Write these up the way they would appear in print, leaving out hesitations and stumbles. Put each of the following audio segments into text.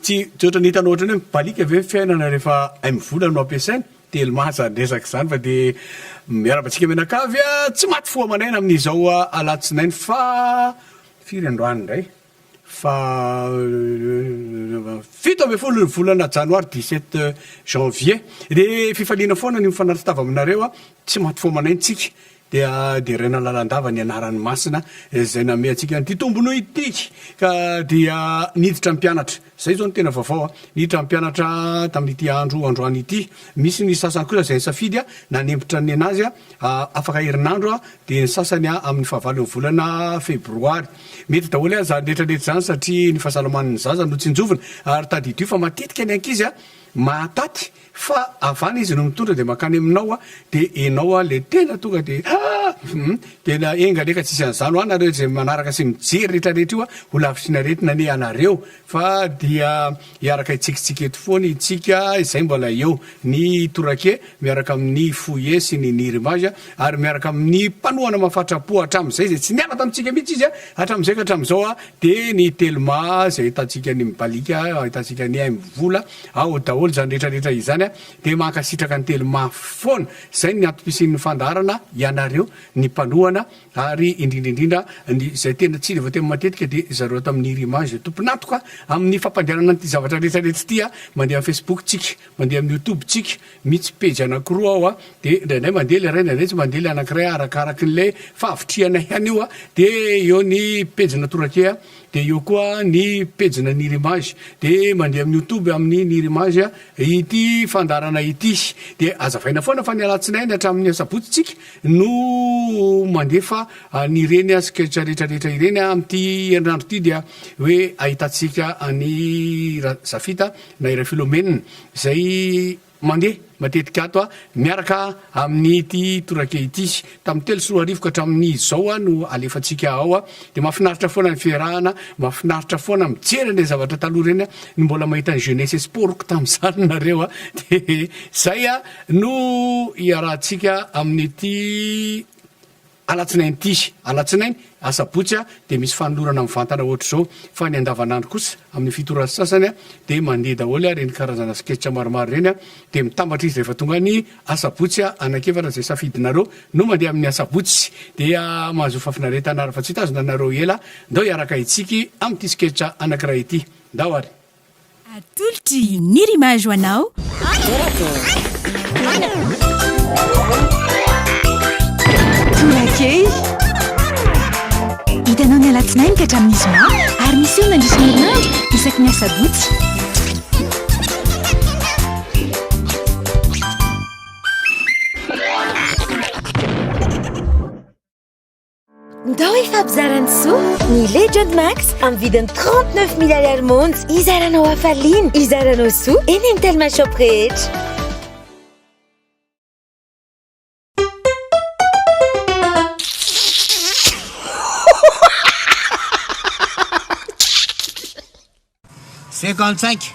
Tsy tsy ohatran'ny hitanao ohatran'ny hoe mibaliaka ve ny fiainana rehefa MVola no ampiasaina? Telma izany resaka izany fa dia miarahaba antsika mianakavy a! Tsy maty fo aman'aina amin'izao alatsinainy faha firy androany indray? Faha 17 ny volana janoary, 17 janvier. Dia fifaliana foana ny mifanatitava aminareo a! Tsy maty fo aman'aina tsika Dia deraina lalandava ny anarany masina izay namehy antsika an'ity tombony ity. Ka dia niditra ny mpianatra. Izay izao no tena vaovao a. Niditra ny mpianatra tamin'ity andro androany ity. Misy ny sasany kosa izay nisafidy nanempotra ny nenazy afaka herinandro dia ny sasany amin'ny fahavalon'ny volana febroary. Mety daholo izany rehetra rehetra izany satria ny fahasalaman'ny zaza no tsinjovina. Ary tadidio fa matetika ny ankizy mahataty Fa avana izy no mitondra de makany aminao a de enao a le tena tonga de ah hum tena enga anie ka tsisy an'izany hoa nareo izay manaraka sy mijery rehetra rehetra io a ho lavitry ny aretina anie ianareo fa dia hiaraka hitsikitsiky eto foana itsika izay mbola eo ny torake miaraka amin'ny foyer sy ny nirimage ary miaraka amin'ny mpanohana mafatrapo hatramin'izay izay tsy niala tamintsika mihitsy izy a hatramin'izay ka hatramin'izao a de ny telma izay ahitantsika ny mibalika ahitantsika ny MVola Ao daholo izany rehetra rehetra izany a! Dia mankasitraka ny Telma foana! Izay ny antom-pisian'ny fandaharana, ianareo ny mpanohana ary indrindra indrindra ny izay tena tsy voateny matetika dia zareo ato amin'ny Nirimage izay tompon'antoka amin'ny fampandehanana an'ity zavatra rehetra rehetra ity a! Mandeha amin'ny Facebook tsika, mandeha amin'ny YouTube tsika, mitsy pejy anankiroa ao a! Dia indraindray mandeha ilay iray indraindray tsy mandeha ilay anankiray arakarakin'ilay fahavitrihana ihany io a! Dia eo ny pejina Torakea Dia eo koa ny pejina Nirimage. Dia mandeha amin'ny youtube amin'ny Nirimage ity fandaharana ity. Dia azavaina foana fa ny alatsinainy hatramin'ny asabotsy tsika no mandefa an'ireny sketch rehetra rehetra ireny. Amin'ity herinandro ity dia hoe ahitantsika an'i Razafita na i Rafilomena izay Mandeha matetika ato aho miaraka amin'ity torake ity. Tamin'ny 2003 ka hatramin'ny izao aho no alefantsika ao. Dia mahafinaritra foana ny fiarahana, mahafinaritra foana mijery an'ireny zavatra taloha ireny, ny mbola mahita ny jeunesse et sport-ko tamin'izany nareo. Dia izay no iarahantsika amin'ity. Alatsinainy ity. Alatsinainy, asabotsy dia misy fanolorana mivantana ohatr'izao fa ny andavanandro kosa amin'ny fito ora sy sasany dia mandeha daholo ireny karazana sketch maromaro ireny dia mitambatra izy rehefa tonga ny asabotsy anakefatra izay safidinareo no mandeha amin'ny asabotsy dia mahazo fahafinaretana ary fa tsy hitazona anareo ela ndao hiaraka hitsiky amin'ity sketch anankiray ity ndao ary. Atolotry Nirimage ho anao. Torakely. Hitanao ny alatsinainy ka hatramin'ny zoma ary miseho mandritra ny herinandro isaky ny asabotsy. Ndao hifampizara ny soa! Ny Legend Max amin'ny vidiny 39 mille ariary monja. Hizaranao hafaliana, hizaranao soa eny amin'ny Telma Shop rehetra. 55,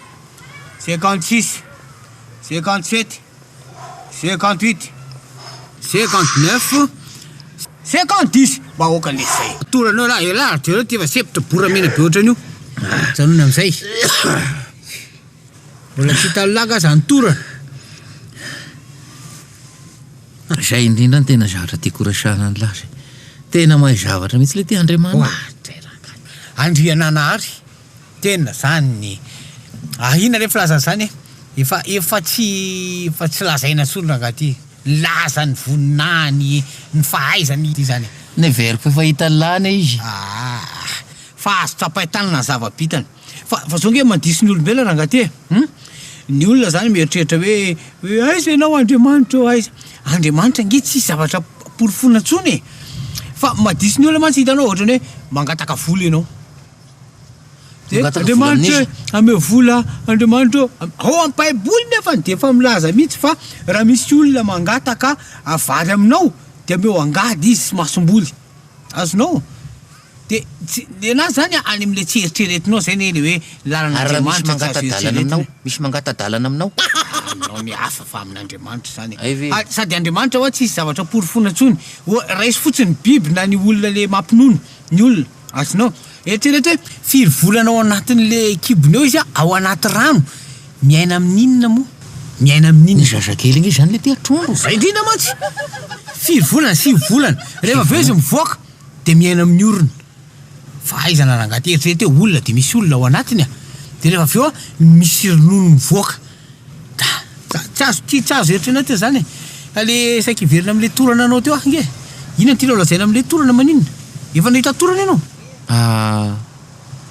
56, 57, 58, 59, 50 Mba aoka lesy zay. Toranao lah, elah jereo ty efa sempotra bora mena be ohatran'io. Ajanony amizay. Mbola tsy hitan'ny lahy nga zany torana. Zay indrindra no tena zavatra tiako horesahana an'lah zay. Tena mahay zavatra mihitsy le ty Andriamanitra. Oadray rangahy. Andriananahary. Tena zany ny ah inona re filazana zany e? Efa efa tsy efa tsy lazaina intsony rangahy ty, ny lazany, voninahiny, ny fahaizany ity zany e. Neveriko efa hitan'i lah anie izy. Ah! Fa azo tsapain-tanana ny zava-bitany. Fa fa zao nge mandiso ny olombelona rangahy ty e! Hum! Ny olona zany mieritreritra hoe hoe aiza ianao Andriamanitra ô aiza? Andriamanitra nge tsisy zavatra porofoina intsony e! Fa madiso ny olona mantsy hitanao ohatran'ny hoe mangataka vola ianao. Dia Andriamanitra ô, ameo vola Andriamanitra ô. Ao amin'ny Baiboly nefany dia efa milaza mihitsy fa raha misy olona mangataka vary aminao dia ameo angady izy sy masomboly. Azonao? Dia tsy, nenazy zany any amin'ilay tsy eritreretinao zay anie le hoe Ary raha misy lalan'Andriamanitra tsy azo mangata-dalana aminao? eritreretina. Misy mangata-dalana aminao? Aminao ny hafa fa amin'Andriamanitra zany e. Hay ve? Ary sady Andriamanitra hoa tsisy zavatra porofoina intsony. Oa raiso fotsiny ny biby na ny olona le mampinono ny olona. Azonao? Eritrereto hoe firy volana ao anatin'le kibony ao izy ao anaty rano, miaina amin'inona moa? Miaina amin'inona? Ny zazakely ange izany le tia trondro. Zay indrindra mantsy! Firy volana? Sivy volana. Rehefa avy eo izy mivoaka dia miaina amin'ny orona. Fahaizana rangahy ty, eritrereto hoe olona dia misy olona ao anatiny a! Dia rehefa avy eo misy ronono mivoaka. Da, tsy azo, tsy azo eritreretina izany e! Fa le saika hiverina amin'le torana anao teo aho nge! Inona no tianao lazaina amin'le torana maninona? Efa nahita torana ianao? Ah,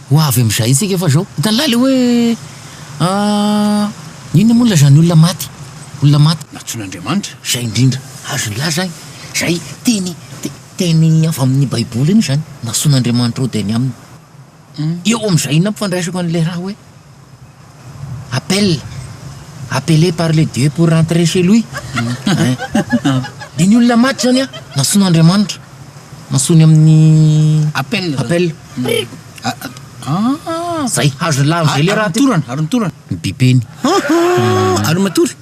ho avy amin'izay isika fa zao, hitan'lah le hoe ah, inona moa no ilazan'ny olona maty? Olona maty. Nantsoin'Andriamanitra. Zay indrindra, azon'lah zay, zay teny, teny avy amin'ny baiboly iny izany, nantsoin'Andriamanitra hody any aminy. Eo amin'izay no ampifandraisako an'ilay raha hoe appel, appelé par le Dieu pour rentrer chez lui. Hein. Dia ny olona maty izany an, nantsoin'Andriamanitra, nantsoiny amin'ny Appel. Appel. Ah. Zay, azon'ny lahy amin'izay ilay raha Ary ny torana, ary ny torana. Ny bipeny. Ary ny matory.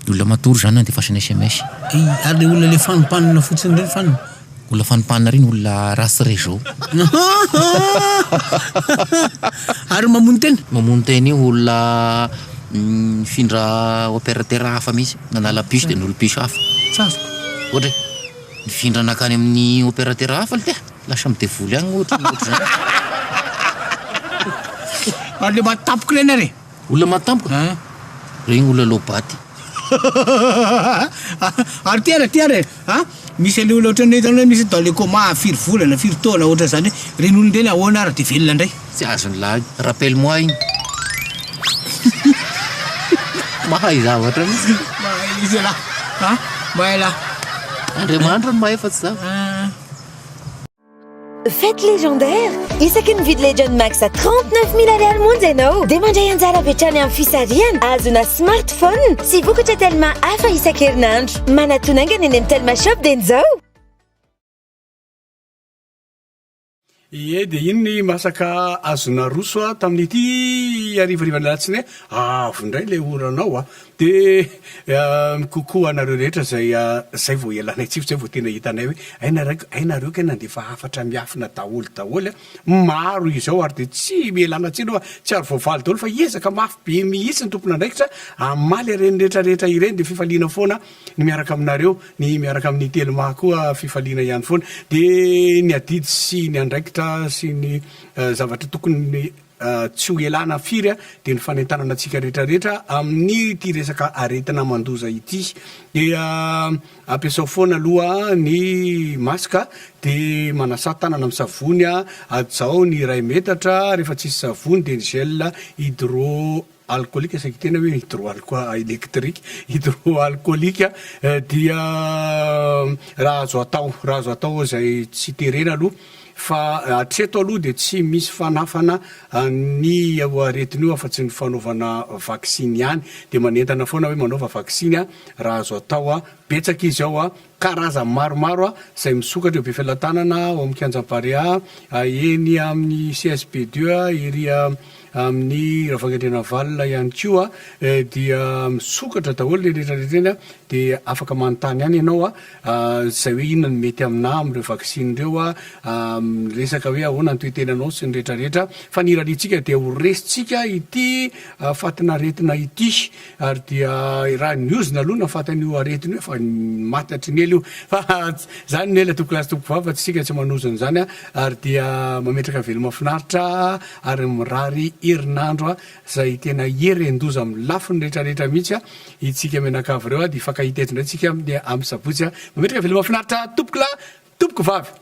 Ny olona matory izany andefasana sms. Ary ilay olona ilay fanimpanina fotsiny ireny fanina. Olona fanimpanina ireny olona ratsy réseau. Ary mamono tena? Mamono tena io olona nifindra opérateur hafa mihitsy, nanala puce dia nolo puce hafa. Tsy azoko. Ohatra hoe nifindra nankany amin'ny opérateur hafa le lasa midevoly agny ohatra ohatr'izany. Ary le maty tampoka ireny ary e? Olona maty tampoka? Hein. Regny olona low-baty. Ary ty ary ty ary e! A! Misy an'le olona ohatran'ny hoe hitanao hoe misy dans le coma firy volana, firy taona ohatran'izany hoe ireny olona ireny ahoana ary dia velona indray? Tsy azon'ny lahy. Rappelle moi iny. Mahay zavatra mihitsy. Mahay mihitsy ialahy. A! Mahay lahy. Andriamanitra no mahay fa tsy za. Fête légendaire! Isaky ny mividy Legend Max à 39 000 ariary monja ianao dia mandray anjara avy hatrany amin'ny fisarihana ahazoana smartphone sy vokatra Telma hafa isan-kerinandro. Manatona haingana eny amin'ny Telma Shop dieny izao! Ie, dia iny ny masaka azo naroso tamin'ity harivarivan'ny alatsinainy. Avo indray ilay oranao a! Dia coucou anareo rehetra izay izay vao ialanay tsifo izay vao tena hitanay hoe hay nareo hay nareo kay nandefa hafatra miafina daholo daholo a! Maro izao ary dia tsy ialana tsiny fa tsy ary voavaly daholo fa hiezaka mafy be mihitsy ny tompon'andraikitra hamaly ireny rehetra rehetra ireny dia fifaliana foana ny miaraka aminareo ny miaraka amin'ny telma koa fifaliana ihany foana dia ny adidy sy ny andraikitra sy ny zavatra tokony Tsy ho elana firy dia ny fanentanana antsika rehetra rehetra amin'ity resaka aretina mandoza ity. Dia ampiasao foana aloha ny masque dia manasà tanana amin'ny savony, hajao ny iray metatra, rehefa tsisy savony dia ny gel hydro alcoolique saika tena hoe hydro électrique, hydroalcoolique dia raha azo atao, raha azo atao izay tsy terena aloha fa hatreto aloha dia tsy misy fanafana ny io aretina io afa-tsy ny fanaovana vaksiny ihany, dia manentana foana hoe manaova vaksiny raha azo atao, betsaka izy ao, karazany maromaro izay misokatra eo Befelatanana, ao amin'ny kianjan'i Barea, eny amin'ny CSB deux, ery Amin'ny Ravaingandrianavalona ihany koa dia misokatra daholo ireny rehetra rehetra ireny dia afaka manontany ihany ianao izay hoe inona no mety aminà amin'ireo vaksiny ireo, miresaka hoe ahoana ny toe-tenanao sy ny rehetra rehetra fa ny irariantsika dia ho resintsika ity fatin'aretina ity ary dia raha ny ozona aloha nahafaty an'io aretina io efa maty hatry ny ela io fa izany ny ela tompokolahy sy tompokovavy fa tsy isika tsy manozona izany ary dia mametraka veloma finaritra ary mirary herinandro izay tena hieren-doza amin'ny lafiny rehetra rehetra mihitsy itsika mianakavy ireo dia hifankahita eto indray tsika amin'ny sabotsy. Mametraka veloma finaritra tompokolahy, tompokovavy.